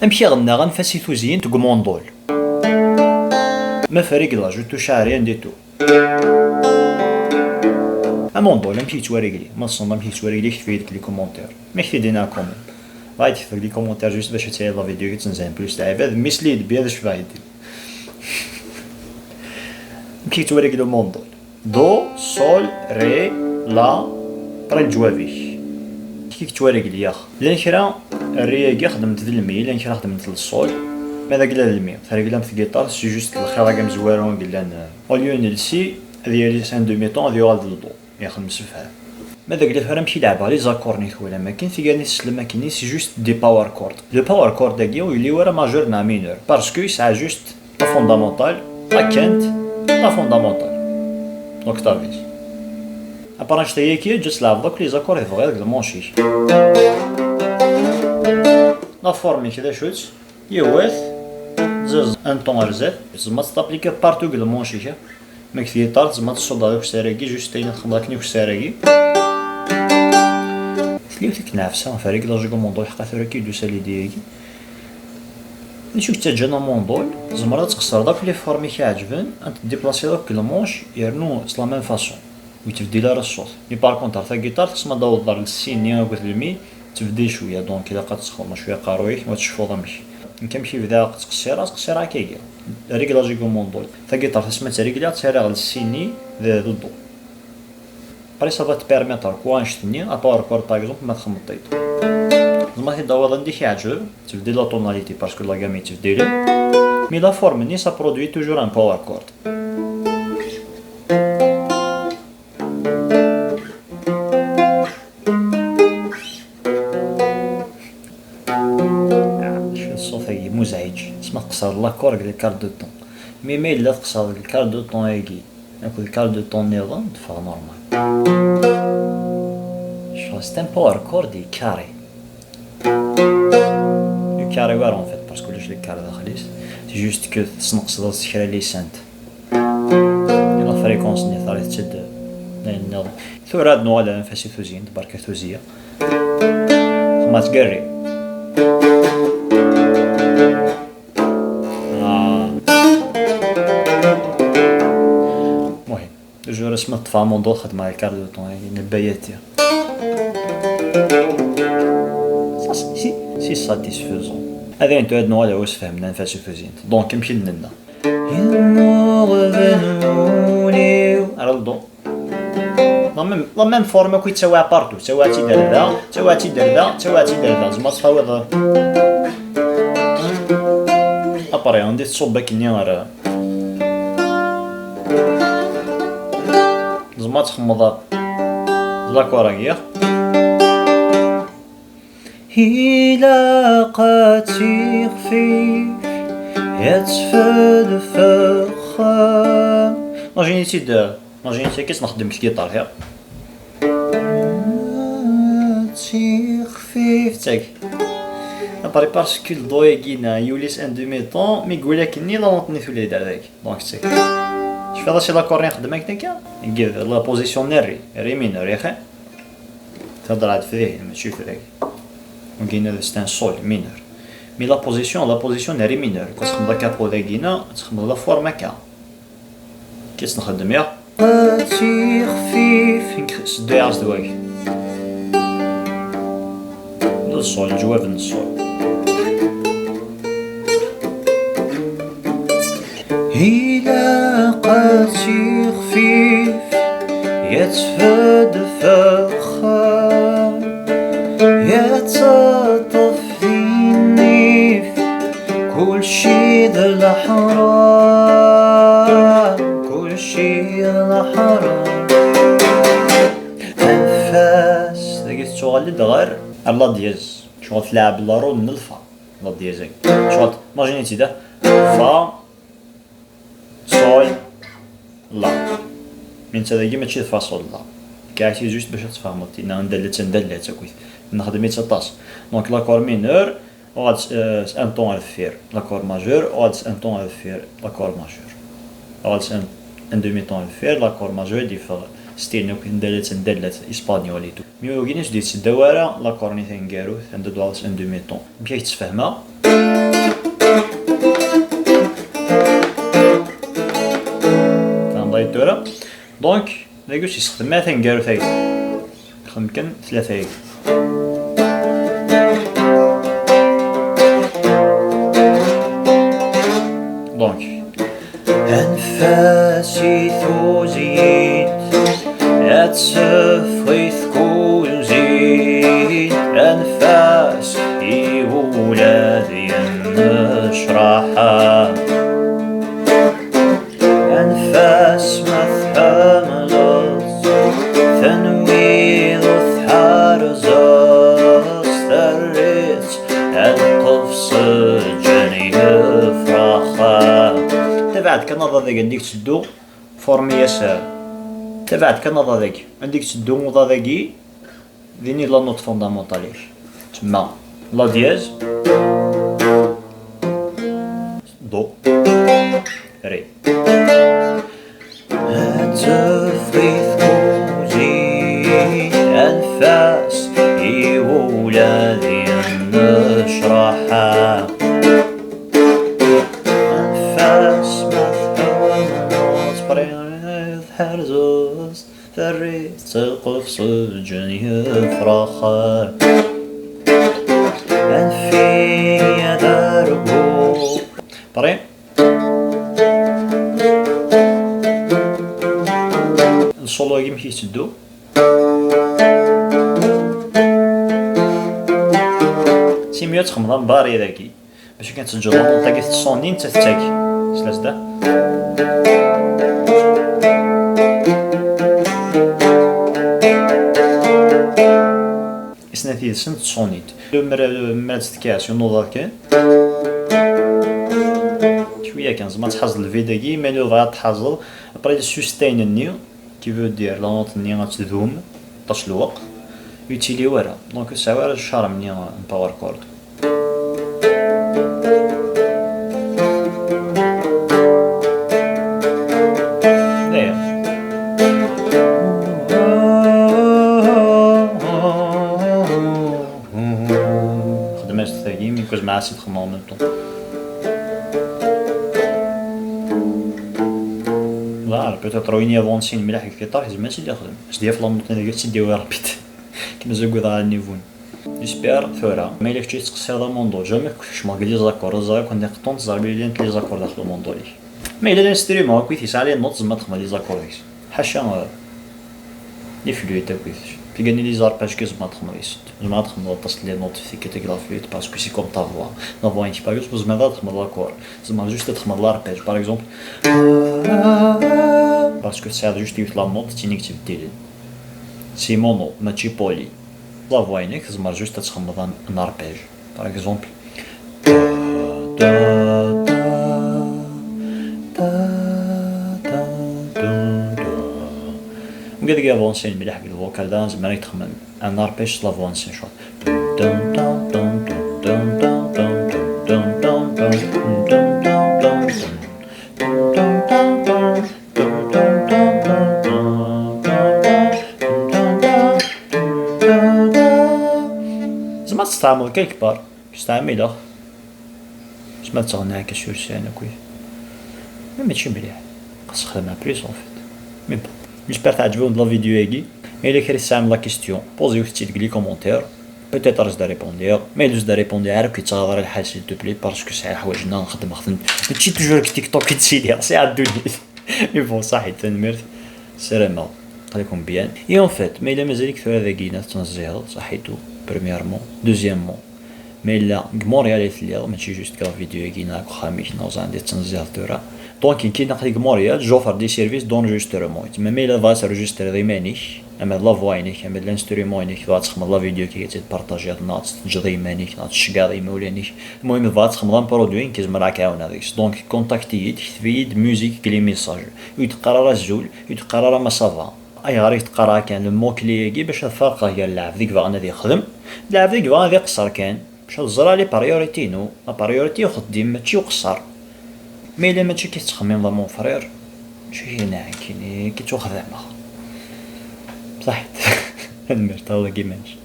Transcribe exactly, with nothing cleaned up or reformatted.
Amek i ɣennaɣ anef-as i tuzyint deg umundul? Ma faire réglage, ur touche à rien du tout. Amundul, amek yettwarégli? Ma tessneḍ amek yettwarégli, kteb-iyi-d deg les commentaires. Ma k-t-id-iniɣ quand même. Dɣa kteb deg les commentaires juste bac ad tiliḍ la vidéo-agi tettenzahem plus, d aɛibad, mmi-s li d-bya d cbaḥ-id. Amek i yettwarégli umundul? Do, sol, ré, la, après leǧwab-ik. Amek i yettwarégli, yax? Llan kra, ré-agi xedmen-t d lmi, llan kra xedmen-t d sol. Ma d agla d lmi, treglam tgiṭart, c'est juste lxir-agi amezwaru i yellan, euh, au lieu n lsi, ad yali un demi-ton, ad yuɣal d ldo. Yaxdem msefham. Ma d agla tura amek i leɛbeɣ les accords-nni twalam akken, tigani teslem akken, c'est juste des power chords. Le power chord-agi ur yelli wara majeur neɣ mineur, parce que yesɛa juste la fondamentale, la quinte, la fondamentale. L'octave-is. Après annect-agi, eǧǧ ad tleɛbeḍ akk les accords i tebɣiḍ deg lmanche-ik. La forme-ik d acu-tt? Yiwet, tezziḍ un ton ar zdat, tzemreḍ ad t-applikiḍ partout deg lmanche-ik. Ma deg tgiṭart, tzemreḍ ad tessuḍeḍ akessar-agi, juste ayen txedmeḍ akken akessar-agi. Tella yiwet akken neɛfes, ɣef réglage deg umundul, ḥqa tura ki d-tusa l'idée-agi. D acu yettaǧǧan amundul, tzemreḍ ad tqeṣṣreḍ akk les formes i k-iɛeǧben, ad t-déplaciḍ akk deg lmanche, yernu s la même façon. Ur yettbeddil ara ṣṣut. Mais par contre, ar tagiṭart, xas ma d-awḍeḍ ar lsi-nni akked lmi, tettbeddil cwiya, donc ilaq ad txedmeḍ cwiya aqerruy-ik, ad tecfuḍ amek. Nekk amek i bdiɣ ttqeṣṣireɣ, ttqeṣṣireɣ akkagi. Réglage deg umundul. Tagiṭart, asmi tt-régliɣ, ttarraɣ lsi-nni d, d do. Après, ça va te permettre quoi, annect-nni, un power chord, par exemple, ma txedmeḍ-t-id. Tzemreḍ ad t-id-tawiḍ anda i k-iɛǧeb, tettbeddil la tonalité, parce que la gamme yettbeddil. Mais la forme-nni, ça produit toujours un power chord. Ah, acu d ṣṣut-agi, muzɛiǧ. Asma tqeṣṣreḍ l'accord deg le quart de ton. Mi ma yella tqeṣṣreḍ deg le quart de ton-agi akked le quart de ton nniḍen, teffeɣ normal. Ccɣel s tempo record i carré. Le carré wara, en fait, parce que ulac le carré daxel-is. C'est juste que tesneqseḍ-as kra les cintes. La fréquence-nni terriḍ-tt-id d ayen nniḍen. Tura ad nuɣal ar anef-as i tuzyint, barka tuzzya. Xedmeɣ-tt deg ré. Ah. Muhim. Toujours asma ṭṭfeɣ amundul xedmeɣ le quart de ton-agi, nebba-yati. Ça, c'est, c'est, c'est satisfaisant. Ad ayen tura ad nuɣal ar usefhem n anef-as i tuzyint. Donc, amek i d-nenna? Yennuɣ benwul-iw. Ara ldo. La même, la même forme akk yettawaɛ partout. Ttawaɛ-tt-id ar da, ttawaɛ-tt-id ar da, ttawaɛ-tt-id ar da. Tzemreḍ ad txawiḍ. Après, anda i tṣubb akkenni ar. Tzemreḍ ad txedmeḍ l'accord-agi. Ilaq ad tixfif, ad tfed f uxxam. Imagine-it-id, imagine-it akka nxeddem deg tgiṭart, ya. Ad tixfif, tag. Après, parce que le do-agi-na yuli s un demi-ton, mi yuli akkenni, la note-nni tuli-d ar dagi. Donc, c'est. Tecfiḍ-as i l'accord-nni nxeddem akken akka? Deg la position n ré, ré mineur, yaxi? Thedder-d f dihin, mačči f dagi. Wagi-nni c'est un sol mineur. Mais la position, la position n ré mineur. Quand txedmeḍ la capo dagi-na, txedmeḍ la forme akka. Kif nxeddem, ya? Ad tixfif. Sdaya s dwagi. D ṣṣul, leǧwab n ṣṣul. Ilaq ad tixfif, ad tfed f uxxam, ad teṭṭef di nnif, kulci d leḥram, kulci d leḥram. Anef-as, dagi tettuɣal-d ɣer la dièse. Ccɣel tleɛɛeb la rôle n lfa. La dièse-agi. Ccɣel, imagine-it-id, ah. Fa, sol, la. Mi netta dagi mačči d fa, sol, la. Kɛet-it juste bac ad tfehmeḍ tinna, anda llant, anda llant akkit. Nexdem-itt aṭas. Donc, l'accord mineur, uɣal s, euh, s un ton ar deffir, l'accord majeur, uɣal s un ton ar deffir, l'accord majeur. Uɣal s un, un demi-ton ar deffir, l'accord majeur, d-yeffeɣ s tin akk, anda llant, anda llant, espagnol et tout. Mi wagi ur s-d-yetteddaw ara l'accord-nni taneggarut, anda d-uɣal s un demi-ton. Amek ak-d-sfehmeɣ? Tfehmeḍ ay tura? Donc, dagi ur s-yessexdem ara taneggarut-agi. Xdem kan tlata-agi. Donc, anef-as i tuzyint ad teffeɣ i tkuzint, anef-as i wulad yennecraḥa. Anef-as ma tḥemmleḍ, tenwiḍ ur tḥerzeḍ, terriḍ ad qefṣeǧen yefraxa. Tabaɛd kan aḍad-agi anda i yetteddu, formi-as. Tabaɛd kan aḍad-agi anda i yetteddu uḍad-agi, din i la note fondamentale-ik. Tsemma la dièse, do, ré. Ad teffeɣ i tkuzint, anef-as i wulad yennecraḥa. Anef-as ma tḥemmleḍ, tḥerzeḍ, terriḍ tqefṣeǧen yefraxa. Anef-iyi ad arguɣ. Prêt? Lsolo-agi amek i yetteddu? Simi ad txedmeḍ ambar dagi. Bac akken teǧǧeḍ la note-agi tettṣuni, nettat tettagi. Slas da. Isnat yid-sen tettṣuni-d. Mer, mer ad tetkɛes, yunuḍ kan. Cwiya kan, tzemreḍ ad tḥazeḍ lvid-agi, ma yella tebɣiḍ ad tḥazeḍ. Après, le sustain-nni, qui veut dire la note-nni ad tdum aṭas n lweqt, ur yettili wara. Donc, ur tesɛi ara charme-nni n power chord. Dayen. Xdem-as tagi, mi kuzma-as i txedmeḍ en même temps. Ẓer, peut-être win yavansin mliḥ deg tiṭar, yezmer ad tt-id-yexdem. S d-yaf la note-nni dagi, ad tt-id-yawi rapide. Kem zugud ɣer niveau-nni. J'espère tura. Ma yella kečč tettqeṣṣireḍ amundo, jamais kecmeɣ deg les accords, ẓriɣ akk anda iqeṭṭun, teẓriḍ belli llant les accords daxel umundo-ik. Ma yella d instrument akkit yesɛa les notes, tzemreḍ ad txedmeḍ les accords deg-s. Ḥaca, euh, les flûtes akkit. Tigani les arpèges, tzemreḍ ad txedmeḍ yes-sent. Tzemreḍ ad txedmeḍ aṭas n les notes f tikkelt deg la flûte, parce que c'est comme ta voix. La voix-inek, par exemple, tzemreḍ ad txedmeḍ l'accord. Tzemreḍ juste ad txedmeḍ l'arpège, par exemple. Parce que tesɛiḍ juste yiwet la note, d tin i yettbeddilen. C'est mono, mačči poly. La voix-inek, tzemreḍ juste ad txedmeḍ un, un arpège. Par exemple. Wigad i yavansin mliḥ deg le vocal da, tzemreḍ ad txedmeḍ un arpège s la voix-nsen cwiṭ. Tzemreḍ ad testɛmaleḍ quelque part. Stɛmileɣ. Tzemreḍ ad teɣneḍ akka sur scène akkit. Mais mačči mliḥ. Xas xedmeɣ plus en fait. Mais bon. J'espère teɛǧeb-awen la vidéo-agi. Ma yella kra tesɛam la question, posez-tt-id deg les commentaires. Peut-être ad as-d-répondiɣ. Ma yella ur as-d-répondiɣ ara, ur k-yettaɣ ara lḥal, s'il te plaît, parce que sɛiɣ ḥwaǧ-nneɣ xeddmeɣ-ten. Mačči toujours deg TikTok i ttiliɣ, sɛiɣ ddunit. Mais bon, ṣaḥit, tanemmirt. Ssarameɣ aql-iken bien. Et en fait, ma yella mazal-ik tura dagi ad tettnezziheḍ, ṣaḥitu, premièrement. Deuxièmement, ma yella deg Montréal i telliḍ, mačči juste deg la vidéo-agi neɣ deg uxxam-ik neɣ ẓer anda i tettnezziheḍ tura. Donc, nekki aql-i deg Montréal, j'offre des services d'enregistrement. Tma ma yella tebɣiḍ ad tenregistriḍ iman-ik, ama d la voix-inek, ama d l'instrument-inek, tebɣiḍ ad txedmeḍ la vidéo-agi, ad tt-id-partagiḍ, neɣ ad tt-teǧǧeḍ i yiman-ik, neɣ ad tceggɛeḍ imawlan-ik. المهم, tebɣiḍ ad txedmeḍ un produit, nekk zemreɣ ad k-ɛawneɣ deg-s. Donc, contacte-iyi-d, kteb-iyi-d musique deg les messages. Ur yi-d-qqar ara azul, ur yi-d-qqar ara ma ça va. Ayɣer i k-d-qqareɣ kan le mot clé-agi? Bac ad ferqeɣ gar lɛebd i yebɣan ad yexdem d lɛebd i yebɣan ad iqeṣṣer kan, bac ad ẓreɣ les priorités-inu. La priorité uxeddim, mačči uqeṣṣer. Ma yella mačči akka i tettxemmimeḍ a mon frère, mačči akka i nekkini i k-ttwaxdameɣ. Ṣaḥit. Tanemmirt, a wagi iman-ik.